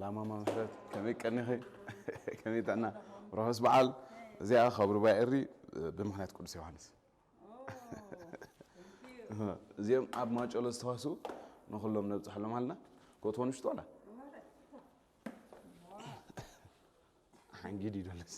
ላማማ ምሕረት፣ ከመይ ቀኒኺ? ከመይ ጥዕና? ርሑስ በዓል። እዚኣ ካብ ሩባ ኤሪ ብምኽንያት ቅዱስ ዮሃንስ። እዚኦም ኣብ ማጨሎ ዝተዋስኡ ንኹሎም ነብፅሐሎም ኣለና። ክትወስድዎ ንሽጡ ዋላ ሓንጊድ ይደለስ።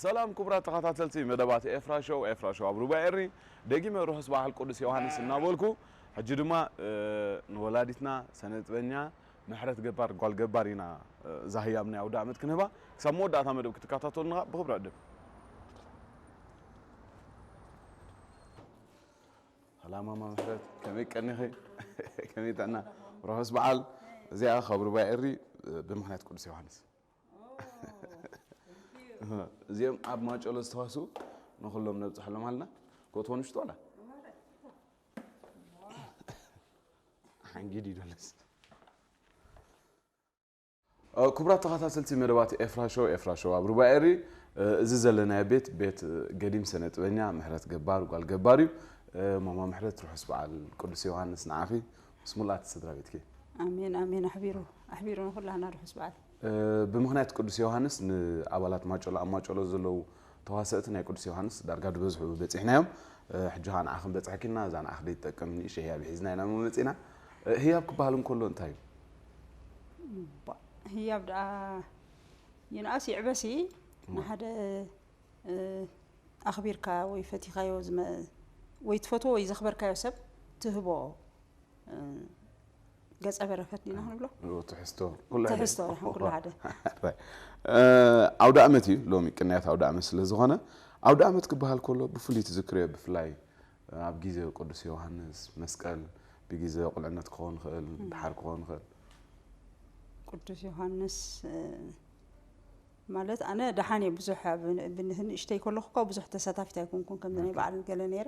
ሰላም ክቡራት ተኸታተልቲ መደባት ኤፍራ ሾው፣ ኤፍራ ሾው ኣብ ሩባ ኤሪ ደጊመ ርሑስ በዓል ቅዱስ ዮሃንስ እናበልኩ፣ ሕጂ ድማ፣ እ፣ ንወላዲትና ሰነ ጥበኛ ምሕረት ገባር፣ ጓል ገባር ኢና፣ እ፣ እዛ ህያብ ናይ ኣውደ ዓመት ክንህባ። ክሳብ መወዳእታ መደብ ክትከታተሉና ብኽብሪ ዕድም። ሰላም ማማ ምሕረት፣ ከመይ ቀኒኺ? ከመይ ጥዕና? ርሑስ በዓል። እዚኣ ካብ ሩባ ኤሪ፣ እ፣ ብምኽንያት ቅዱስ ዮሃንስ። እዚኦም ኣብ ማጨሎ ዝተዋስኡ ንኹሎም ነብፅሐሎም ኣለና። ክትወስድዎ ንሽጡ ዋላ ሓንጊድ ይደለስ። ክቡራት ተኸታተልቲ መደባት ኤፍራ ሾው፣ ኤፍራ ሾው ኣብ ሩባ ኤሪ። እዚ ዘለናዮ ቤት፣ ቤት ገዲም ስነ ጥበበኛ ምሕረት ገባር፣ ጓል ገባር እዩ። ማማ ምሕረት፣ ርሑስ በዓል ቅዱስ ዮሃንስ ንዓኺ ምስ ሙሉኣት ስድራ ቤትኪ። ኣሜን፣ ኣሜን። ኣሕቢሩ፣ ኣሕቢሩ ንኹላህና ርሑስ በዓል። ብምኽንያት ቅዱስ ዮሃንስ ንኣባላት ማጨሎ፣ ኣብ ማጨሎ ዘለዉ ተዋሰእቲ ናይ ቅዱስ ዮሃንስ ዳርጋ ዝበዝሑ በጺሕናዮም። ሕጂ ኸኣ ንዓኺ ክንበጽሐኪ ኢና። እዛ ንዓኺ ደይትጠቅም ንእሽተይ ህያብ ሒዝና ኢና መመጺና። ህያብ ክበሃል እንከሎ እንታይ እዩ? ህያብ ደኣ ይንኣስ ይዕበሲ፣ ንሓደ ኣኽቢርካ ወይ ፈቲኻዮ ወይ ትፈትዎ ወይ ዘኽበርካዮ ሰብ ትህቦ ገጸ በረከት ዲና ክንብሎ? ትሕዝቶ። ትሕዝቶ ኩሉ ሓደ። ኣውደ ኣመት እዩ ሎሚ፣ ቅንያት ኣውደ ኣመት ስለ ዝኾነ፣ ኣውደ ኣመት ክበሃል ከሎ ብፍሉይ ትዝክርዮ? ብፍላይ ኣብ ግዜ ቅዱስ ዮሃንስ መስቀል፣ ብግዜ ቁልዕነት ክኸውን ይኽእል፣ ድሓር ክኸውን ይኽእል። ቅዱስ ዮሃንስ ማለት ኣነ ደሓን እየ፣ ብዙሕ ኣብ ብንእሽተይ ከለኹ እኳ ብዙሕ ተሳታፊት ኣይኮንኩን ከምዚ ናይ በዓል ገለ ነይረ።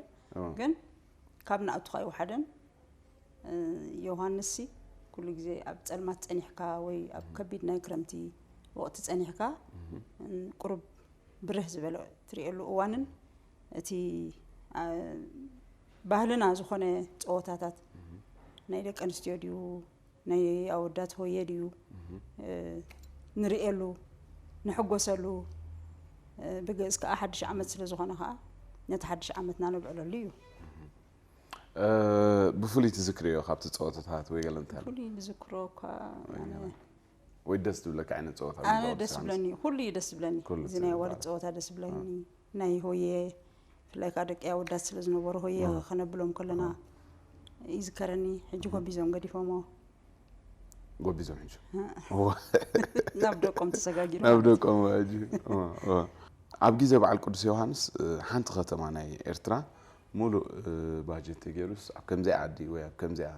ግን ካብ ንኣቱኻ ይወሓደን። ዮሃንስሲ ኩሉ ግዜ ኣብ ጸልማት ጸኒሕካ ወይ ኣብ ከቢድ ናይ ክረምቲ ወቕቲ ጸኒሕካ ቁሩብ ብርህ ዝበለ ትርእየሉ እዋንን እቲ ባህልና ዝኾነ ጸወታታት ናይ ደቂ ኣንስትዮ ድዩ ናይ ኣወዳት ሆየ ድዩ ንርእየሉ፣ ንሕጎሰሉ፣ ብግእዝ ከኣ ሓድሽ ዓመት ስለ ዝኾነ ከኣ ነቲ ሓድሽ ዓመትና ነብዕለሉ እዩ። ብፍሉይ ትዝክርዮ ካብቲ ጸወታታት ወይ ገለ እንታይ ኣሎ? ብፍሉይ ዝዝክሮ እኳ ኣነ ወይ ደስ ዝብለካ ዓይነት ጸወታ ኣብ ኣነ ገዛ ደስ ቅዱስ ዮሃንስ? ዝብለኒ ኩሉ እዩ ደስ ዝብለኒ ኩሉ እዚ ናይ ኣዋልድ ትዝክሮ። ጸወታ ደስ ዝብለኒ ናይ ሆየ ብፍላይ ከዓ ደቂ ኣወዳት ስለ ዝነበሩ ሆየ ከነብሎም ከለና ይዝከረኒ ሕጂ ጎቢዞም ገዲፎሞ ጎቢዞም ሕጂ ናብ ደቆም ተሰጋጊሩ ናብ ደቆም ሕጂ ኣብ ግዜ በዓል ቅዱስ ዮሃንስ ሓንቲ ከተማ ናይ ኤርትራ ሙሉእ ባጀት ተገይሩስ ኣብ ከምዚኣ ዓዲ ወይ ኣብ ከምዚኣ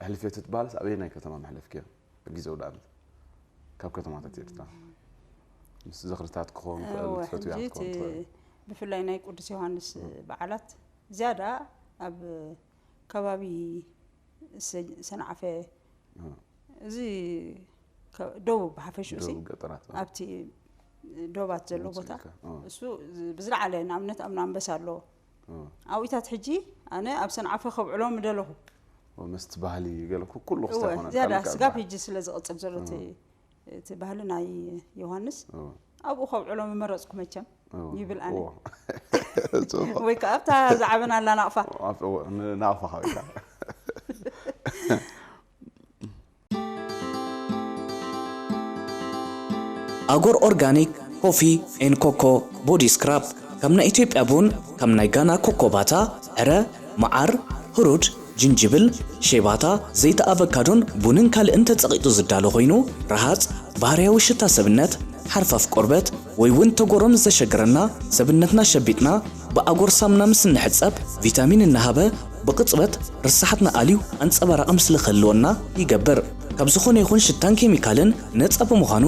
ኣሕልፍዮ ትትበሃልስ ኣበየናይ ከተማ መሕለፍክዮ ኣብ ግዜ ኣውደ ኣመት ካብ ከተማታት ኤርትራ ምስ ዝኽርታት ክኸውን ይኽእል ትፈትውያ ክኸውን ትኽእል ብፍላይ ናይ ቅዱስ ዮሃንስ በዓላት ዝያዳ ኣብ ከባቢ ሰንዓፈ እዚ ደቡብ ብሓፈሽኡ ሲ ደቡብ ገጠራት ኣብቲ ዶባት ዘሎ ቦታ እሱ ብዝለዓለ ንኣብነት ኣብ ኣንበሳ ኣሎ ኣብኢታት ሕጂ ኣነ ኣብ ሰንዓፈ ከብዕሎ ምደለኹ ምስቲ ባህሊ ገለኩ ኩሉ ክስታይ ኮነ ዝያዳ ስጋብ ሕጂ ስለ ዝቕፅል ዘሎ እቲ ባህሊ ናይ ዮሃንስ ኣብኡ ከብዕሎ ምመረፅኩ መቸም ይብል ኣነ ወይ ከዓ ኣብታ ዝዓበናላ ናቕፋ ናቕፋ ከብዕላ ኣጎር ኦርጋኒክ ኮፊ ኤን ኮኮ ቦዲ ስክራብ ከም ናይ ኢትዮጵያ ቡን፣ ከም ናይ ጋና ኮኮባታ፣ ዕረ፣ መዓር፣ ህሩድ፣ ጅንጅብል፣ ሼባታ፣ ዘይቲ ኣቨካዶን ቡንን ካልእን ተጸቒጡ ዝዳሎ ኮይኑ፣ ረሃጽ፣ ባህርያዊ ሽታ ሰብነት፣ ሓርፋፍ ቆርበት፣ ወይ እውን ተጎሮም ዘሸግረና ሰብነትና ሸቢጥና ብኣጎር ሳምና ምስ እንሕጸብ ቪታሚን እናሃበ ብቕጽበት ርሳሓትና ኣልዩ ኣንጸባራቒ ምስሊ ክህልወና ይገብር። ካብ ዝኾነ ይኹን ሽታን ኬሚካልን ነጻ ብምዃኑ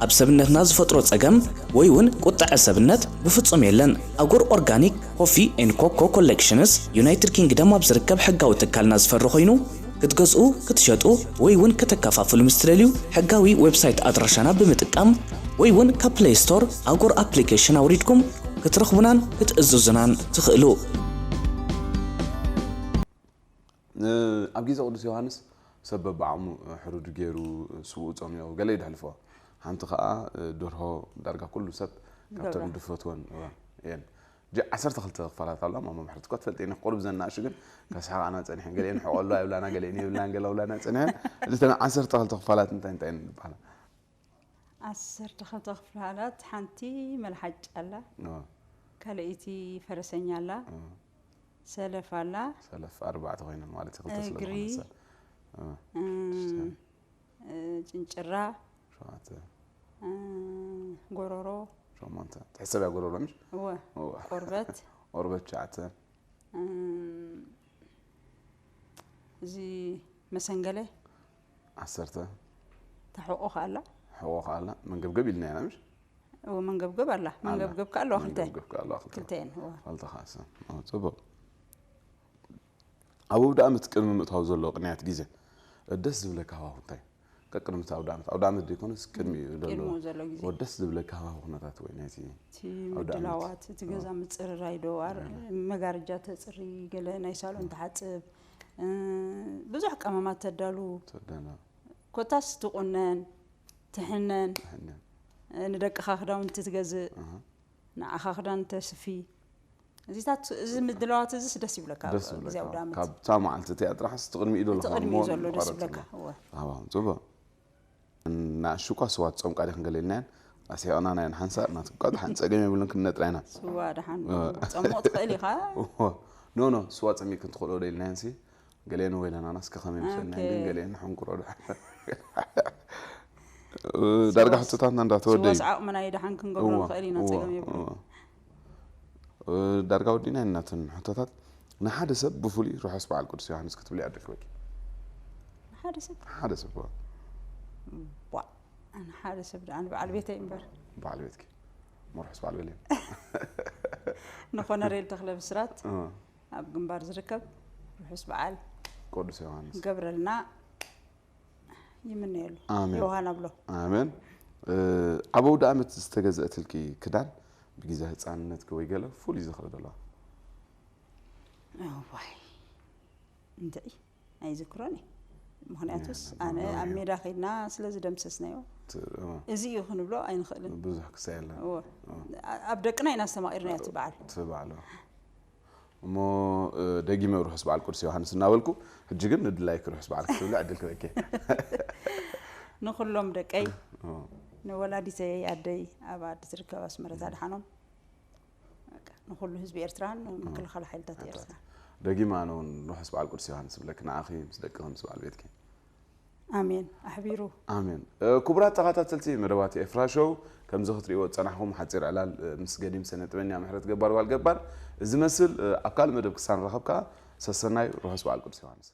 ኣብ ሰብነትና ዝፈጥሮ ጸገም ወይ እውን ቁጥዐ ሰብነት ብፍጹም የለን። ኣጎር ኦርጋኒክ ኮፊ ኤን ኮኮ ኮሌክሽንስ ዩናይትድ ኪንግደም ኣብ ዝርከብ ሕጋዊ ትካልና ዝፈሪ ኮይኑ ክትገዝኡ፣ ክትሸጡ ወይ እውን ከተከፋፍሉ ምስ ትደልዩ ሕጋዊ ዌብሳይት ኣድራሻና ብምጥቃም ወይ እውን ካብ ፕለይ ስቶር ኣጎር ኣፕሊኬሽን ኣውሪድኩም ክትረኽቡናን ክትእዝዙናን ትኽእሉ። ኣብ ግዜ ቅዱስ ዮሃንስ ሰብ በብዓቕሙ ሕሩድ ገይሩ ስውኡ ጸምዮ ገለ እዩ ድሕልፎ። ሓንቲ ከዓ ደርሆ ዳርጋ ኩሉ ሰብ ካብተን ዝፈትወን እየን። ጂ ዓሰርተ ክልተ ክፋላት ኣሎ ማማ ምሕረት እኳ ትፈልጥ እየ ቁሩብ ዘናእሹ ግን ከስሕቓና ጸኒሐን ገሊአን ሕቆ ኣሎ ኣይብላና ገሊአን የብልናን ገለ ውላና ጸኒሐን እተን ዓሰርተ ክልተ ክፋላት እንታይ እንታይ እየን ዝበሃላ ዓሰርተ ክልተ ክፋላት ሓንቲ መልሓጭ ኣላ ካልኣይቲ ፈረሰኛ ኣላ ሰለፍ ኣላ ሰለፍ ኣርባዕተ ኮይነን ማለት ክልተ ስለ እግሪ ጭንጭራ ሸውዓተ ጎሮሮ ሸሞንተ ትሕሰብ እያ ጎሮሮ ምሽ እወ ቆርበት ቆርበት ትሽዓተ እዚ መሰንገለ ዓሰርተ ታሕቆ ከኣላ ሕቆ ከኣላ መንገብገብ ኢልና ኢና ምሽ እወ መንገብገብ ኣላ መንገብገብ ከኣ ኣለዋ ክልተ መንገብገብ ከኣ ኣለዋ ክልተ ክልተ እየን እወ ክልተ ከኣሰ ጽቡቅ ኣብ ውዳእ ምት ቅድሚ ምእታው ዘሎ ቅንያት ግዜ ደስ ዝብለካ ሃዋሁ እንታይ ቀቅድሚ እቲ ኣውደ ዓመት፣ ኣውደ ዓመት ዘይኮነስ ቅድሚኡ ዘሎ ቅድሚኡ ዘሎ ግዜ ደስ ዝብለካ ሃዋሁ ኩነታት ወይ ናይቲ እቲ ምድላዋት እቲ ገዛ ምፅርራይ ዶ ኣር- መጋረጃ ተፅሪ ገለ ናይ ሳሎን ትሓፅብ እ፣ ብዙሕ ቀመማት ተዳሉ ተዳና ኮታስ ትቁነን ትሕነን ሕነ እ፣ ንደቅኻ ክዳውንቲ ትገዝእ ንዓኻ ክዳን ተስፊ እዚታት እዚ ምድላዋት እዚስ ደስ ይብለካ ደስ ግዜ ዝብለካ ኣውደ ዓመት ካብታ መዓልቲ እቲኣ ጥራሕ እቲ ቅድሚኡ ዘሎ እቲ ቅድሚኡ ዘሎ ደስ ይብለካ እወ። ኣባም ፅቡቅ ናሹኳ ስዋ ትፀምቃ ዲኽን ገለ ኢልናየን ኣስሒቕና ናየን ሓንሳእ ናትኳ ሓን ፀገም የብሉን ክንነጥራ ኢና ስዋ ደሓን ጸሞቕ ትኽእል ኢኻ ኖ ኖ ስዋ ፀሚቅ ክንትኽእሎ ዶ ኢልናየን ሲ ገሌን ወይለናና እስከ ከመይ ምሰልና ግን ኦኬ። ገሌን ሕንቁሮ ዶ ዳርጋ ሕቶታትና እንዳተወደ እዩ ስዋስ ዓቕምና እዩ ደሓን ክንገብሮ እዋ፣ ንኽእል ኢና እዋ፣ ጸገም የብሉ እዋ። እ፣ ዳርጋ ወዲና እናትን ሕቶታት ንሓደ ሰብ ብፍሉይ ርሑስ በዓል ቅዱስ ዮሃንስ ክትብል ይዕድል ክበኪ ሓደ ሰብ ሓደ ሰብ እዋ። ቧ ንሓደ ሰብ ደኣ ንበዓል ቤተይ እምበር በዓል ቤትኪ መርሑስ በዓል በልየ ንኮነሬል ተኽለ ብስራት እ፣ ኣብ ግንባር ዝርከብ ርሑስ በዓል ቅዱስ ዮሃንስ ገብረልና ይምነየሉ ኣሜን። ዮሃን ኣብሎ ኣሜን እ፣ ኣብ ኣውደ ዓመት ዝተገዘእትልኪ ክዳን ብግዜ ህፃንነትኪ ወይ ገለ ፍሉይ ዝኽሪ ዘለዋ እዋይ እንድዒ ኣይዝክሮን እዩ ምክንያቱስ ያ፣ ኣነ ያ፣ ኣብ ያ። ሜዳ ከይድና ስለ ዝደምሰስናዮ ት- እ፣ እዚ እዩ ክንብሎ ኣይንኽእልን ብዙሕ ክሳይ የለን እወ። ኣብ ደቅና ኢና ኣስተማቒርና እቲ በዓል ትበዓሎ እሞ እ፣ ደጊመ ርሑስ በዓል ቅዱስ ዮሃንስ እናበልኩ ሕጂ ግን ንድላይኪ ርሑስ በዓል ክትብሊ ዕድል ክበኪ ንኩሎም ደቀይ እ፣ ንወላዲተይ ኣደይ ኣብ ኣዲ ትርከብ ኣስመረት ኣድሓኖም በቃ፣ ንኩሉ ህዝቢ ኤርትራን ምክልኻል ሓይልታት ኤርትራ ደጊመ ኣነ እውን ርሑስ በዓል ቅዱስ ዮሃንስ ብለኪ ንዓኺ ምስ ደቅኺ ምስ በዓል ቤትኪ ኣሜን ኣሕቢሩ ኣሜን እ፣ ክቡራት ተኸታተልቲ መደባት ኤፍራ ሾው ከምዚ ክትሪእዎ ዝፀናሕኹም ሓፂር ዕላል እ፣ ምስ ገዲም ሰነ ጥበኛ ምሕረት ገባር ጓል ገባር እዚ መስል እ፣ ኣብ ካልእ መደብ ክሳብ ንራኸብ ከዓ ሰሰናዩ ርሑስ በዓል ቅዱስ ዮሃንስ